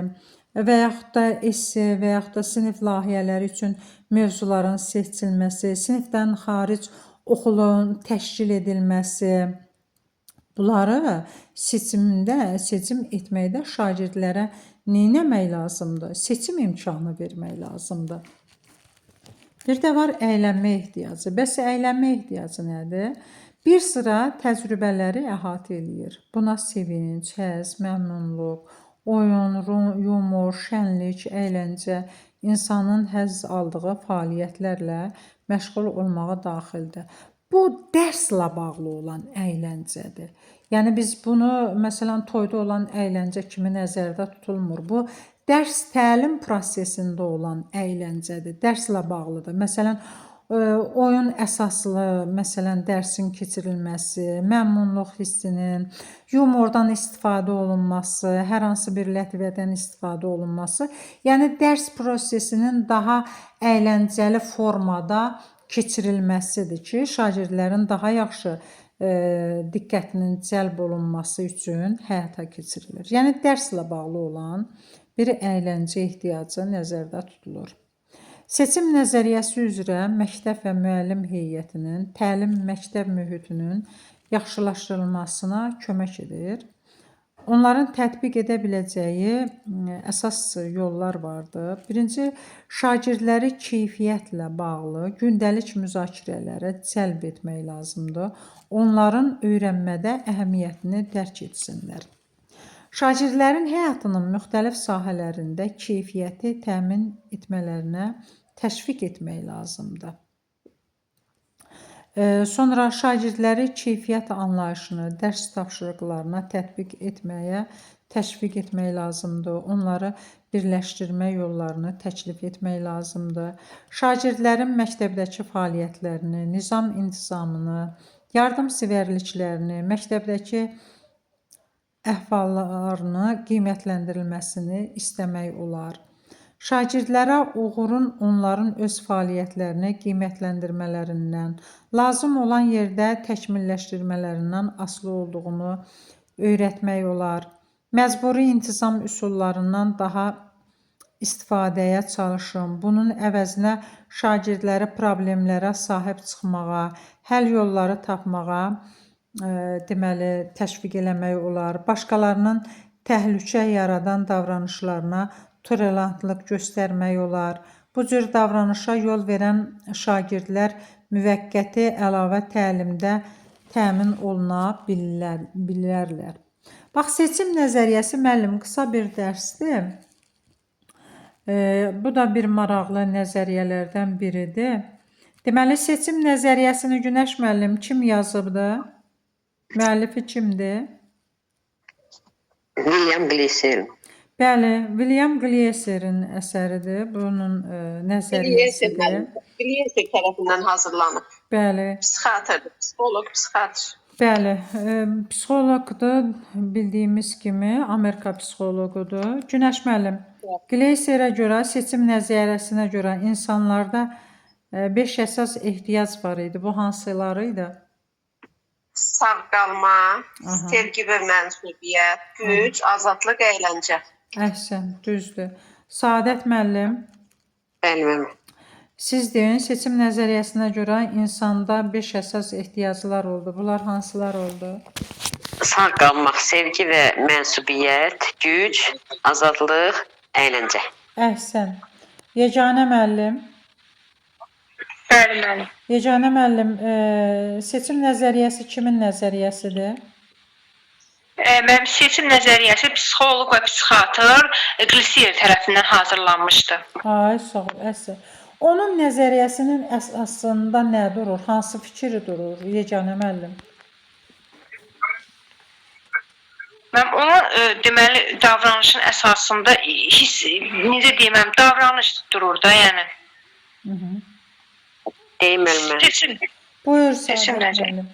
və yaxud da esse və yaxud da sinif layihələri üçün mövzuların seçilməsi, sinifdən xaric oxulun təşkil edilməsi, bunları seçim etməkdə şagirdlərə nə etmək lazımdır? Seçim imkanı vermək lazımdır. Bir də var əylənmə ehtiyacı. Bəs əylənmə ehtiyacı nədir? Bir sıra təcrübələri əhatə eləyir. Buna sevinc, həzz, məmnunluq, oyun, yumor, şənlik, əyləncə, insanın həzz aldığı fəaliyyətlərlə məşğul olmağa daxildir. Bu dərslə bağlı olan əyləncədir. Yəni biz bunu məsələn toyda olan əyləncə kimi nəzərdə tutulmur. Bu dərs təlim prosesində olan əyləncədir. Dərslə bağlıdır. Məsələn, oyun əsaslı, məsələn, dərsin keçirilməsi, məmnunluq hissinin, yumordan istifadə olunması, hər hansı bir lətifədən istifadə olunması, yəni dərs prosesinin daha əyləncəli formada keçirilməsidir ki, şagirdlərin daha yaxşı diqqətinin cəlb olunması üçün həyata keçirilir. Yəni dərslə bağlı olan bir əyləncə ehtiyacı nəzərdə tutulur. Seçim nəzəriyyəsi üzrə məktəb və müəllim heyətinin təlim məktəb mühitinin yaxşılaşdırılmasına kömək edir. Onların tətbiq edə biləcəyi əsas yollar vardı. Birinci, şagirdləri keyfiyyətlə bağlı gündəlik müzakirələrə cəlb etmək lazımdır. Onların öyrənmədə əhəmiyyətini dərk etsinlər. Şagirdlərin həyatının müxtəlif sahələrində keyfiyyəti təmin etmələrinə təşviq etmək lazımdır. Sonra şagirdləri keyfiyyət anlayışını dərs tapşırıqlarına tətbiq etməyə təşviq etmək lazımdır. Onları birləşdirmə yollarını təklif etmək lazımdır. Şagirdlərin məktəbdəki fəaliyyətlərini, nizam-intizamını, yardımsevərliklərini, məktəbdəki əhvallarını qiymətləndirilməsini istəmək olar. Şagirdlərə uğurun onların öz fəaliyyətlərini qiymətləndirmələrindən, lazım olan yerdə təkmilləşdirmələrindən asılı olduğunu öyrətmək olar. Məcburi intizam üsullarından daha istifadəyə çalışın. Bunun əvəzinə şagirdləri problemlərə sahib çıxmağa, həll yolları tapmağa deməli təşviq eləmək olar. Başqalarının təhlükə yaradan davranışlarına tolerantlıq göstərmək olar. Bu cür davranışa yol verən şagirdlər müvəqqəti əlavə təlimdə təmin oluna bilərlər. Bax, seçim nəzəriyyəsi müəllim qısa bir dərsdir. Bu da bir maraqlı nəzəriyyələrdən biridir. Deməli, seçim nəzəriyyəsini Günəş müəllim kim yazıbdı? Müəllifi kimdir? William Gleason. Bəli, William Gleaser'in əsəridir. Bunun nəzəriyyəsidir. Gleaser tərəfindən hazırlanıb. Bəli. Psixiatrdır, psixoloq, psixiatr. Bəli, psixoloqdur, bildiyimiz kimi Amerika psixoloqudur. Günəş müəllim, Gleaserə görə, seçim nəzəriyyəsinə görə insanlarda 5 əsas ehtiyac var idi. Bu hansıları idi? Sağ qalma, sevgi və mənsubiyyət, güc, azadlıq, əyləncə. Əhsən, düzdür. Saadət müəllim, Bəli, müəllim. siz deyin, seçim nəzəriyyəsinə görə insanda 5 əsas ehtiyaclar oldu. Bunlar hansılar oldu? Sağ qalmaq, sevgi və mənsubiyyət, güc, azadlıq, əyləncə. Əhsən. Yeganə müəllim, Bəli, müəllim. Yeganə müəllim, seçim nəzəriyyəsi kimin nəzəriyyəsidir? Mənim seçim nəzəriyyəsi psixoloq və psixiatr Glisier tərəfindən hazırlanmışdı. Ay, sağ ol, əhsən. Onun nəzəriyyəsinin əsasında nə durur? Hansı fikri durur Yeganə müəllim? Mən onun deməli davranışın əsasında hiss necə deyim, mən davranış durur da, yəni. Hı -hı. Deyim müəllimə. Seçim. Buyur Seçim Saadət nəzəriyyəsi. müəllim.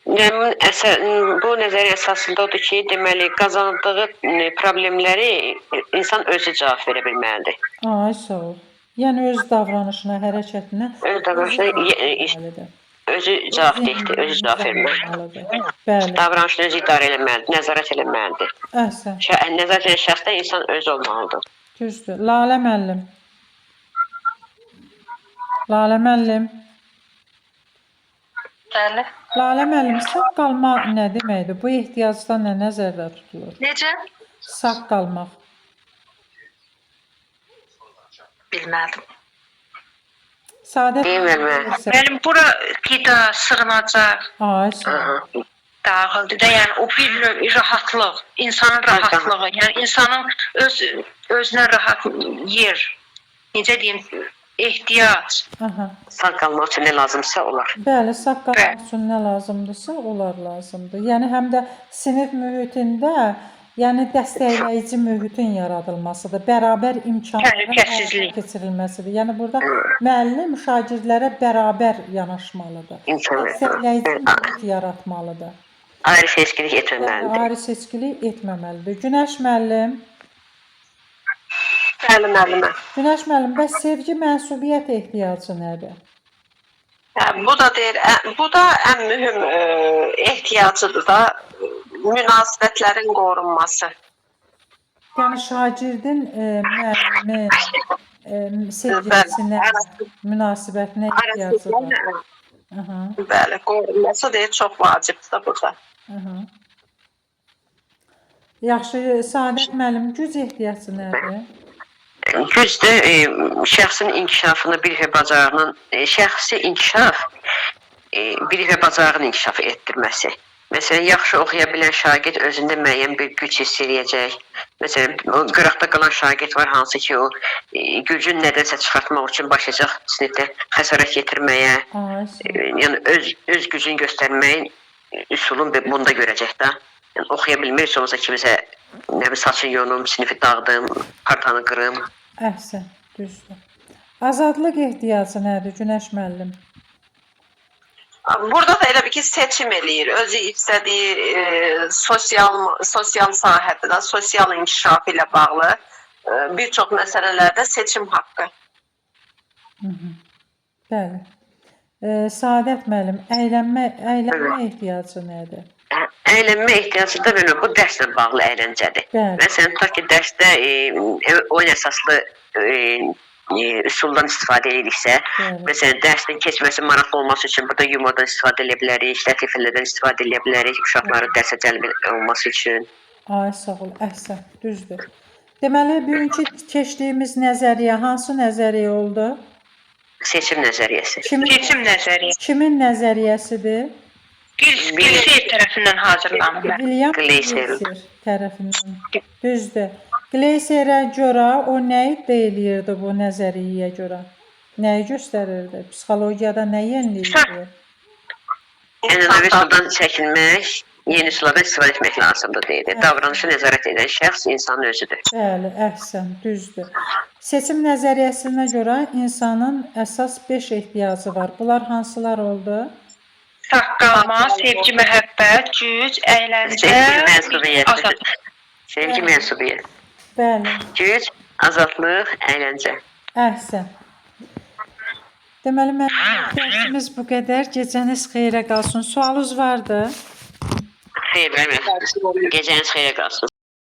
Mənim bu nəzəriyyə əsasında odur ki, deməli qazandığı problemləri insan özü cavab verə bilməlidir. Ay, sağ ol. Yəni öz davranışına, hərəkətinə Öz davranışına etməlidir. özü cavabdehdir, özü cavab verməlidir. Bəli, Davranışını özü idarə eləməlidir, nəzarət eləməlidir. əhsən. Nəzarət edən şəxs də insan özü olmalıdır. Düzdür. Lalə müəllim. Lalə müəllim. Bəli. Lalə müəllim, sağ qalma nə deməkdir? Bu ehtiyacda nə nəzərdə tutulur? Necə? Sağ qalmaq. Bilmədim. Saadət Deyim müəllimə. bilirsə- Mənim bura qida, sığınacaq Ay, sağ ol. Daxildir də, yəni o bir növ rahatlıq, insanın rahatlığı, yəni insanın öz özünə rahat yer, necə deyim, ehtiyac. Aha. Sağ qalmaq üçün nə lazımsa olar. Bəli, sağ qalmaq Bəli. üçün nə lazımdırsa, onlar lazımdır. Yəni həm də sinif mühitində, yəni dəstəkləyici mühitin yaradılmasıdır. Bərabər imkanların həyata Təhlükəsizlik. keçirilməsidir. Yəni burada müəllim şagirdlərə bərabər yanaşmalıdır. İmkan Dəstəkləyici mühit yaratmalıdır. Ayrı seçkilik Bəli, etməməlidir. ayrı seçkilik etməməlidir. Günəş müəllim, Bəli, müəllimə. Günəş müəllim, bəs sevgi mənsubiyyət ehtiyacı nədir? Hə, bu da deyir, bu da ən mühüm ehtiyacıdır da münasibətlərin qorunması. Yəni şagirdin müəllimin sevgisinə, münasibətinə ehtiyacı var. Aha, Bəli, qorunması deyir çox vacibdir də burada. aha. Yaxşı, Səadət müəllim, güc ehtiyacı nədir? Güc də şəxsin inkişafını bilik və bacarığının şəxsi inkişaf bilik və bacarığını inkişaf etdirməsi. Məsələn, yaxşı oxuya bilən şagird özündə müəyyən bir güc hiss eləyəcək. Məsələn, o qıraqda qalan şagird var, hansı ki o gücünü nədənsə çıxartmaq üçün başlayacaq sinifdə xəsarət yetirməyə, Ay, sağ ol. yəni öz gücünü göstərməyin üsulunu bunda görəcək də. Yəni oxuya bilmirsə olsa kimisə nə bilim saçın yonum, sinifi dağıdım, partanı qırım. Əhsən, düzdür. Azadlıq ehtiyacı nədir, Günəş müəllim? Burada da elə bir ki seçim eləyir. Özü istədiyi sosial sahədə də, sosial inkişafı ilə bağlı bir çox məsələlərdə seçim haqqı. Bəli. Səadət müəllim, əylənmə ehtiyacı nədir? Əylənmə ehtiyacı da belə bu dərslə bağlı əyləncədir. Bəli. Məsələn, tutaq ki, dərsdə oyun əsaslı üsuldan istifadə ediriksə, Bəli. məsələn, dərsin keçməsi maraqlı olması üçün burada yumordan istifadə edə bilərik, lətifələrdən istifadə edə bilərik, uşaqları dərsə cəlb olması üçün. Ay, sağ ol. Əhsən, düzdür. Deməli, bugünkü keçdiyimiz nəzəriyyə hansı nəzəriyyə oldu? Seçim nəzəriyyəsi. Kimin, Seçim nəzəriyyəsi. kimin nəzəriyyəsidir? Gilser tərəfindən hazırlanıb. William Glaser. Glaser tərəfindən. Düzdür. Glaserə görə o nə iddia eləyirdi bu nəzəriyyəyə görə? Nəyi göstərirdi? Psixologiyada nə yenilik idi? Ənənəvi üsuldan çəkinmək, yeni üsullardan istifadə etmək lazımdır deyirdi. Davranışı nəzarət edən şəxs insanın özüdür. Bəli, əhsən, düzdür. Seçim nəzəriyyəsinə görə insanın əsas 5 ehtiyacı var. Bunlar hansılar oldu? Sağ qalma, sevgi, məhəbbət, güc, əyləncə, Sevgi mənsubiyyəti. azadlıq. Sevgi mənsubiyyəti. Bəli, Güc, azadlıq, əyləncə. əhsən. Deməli, mənim dərsimiz bu qədər. Gecəniz xeyrə qalsın. Sualınız vardı? Xeyr, bəli. Gecəniz xeyrə qalsın.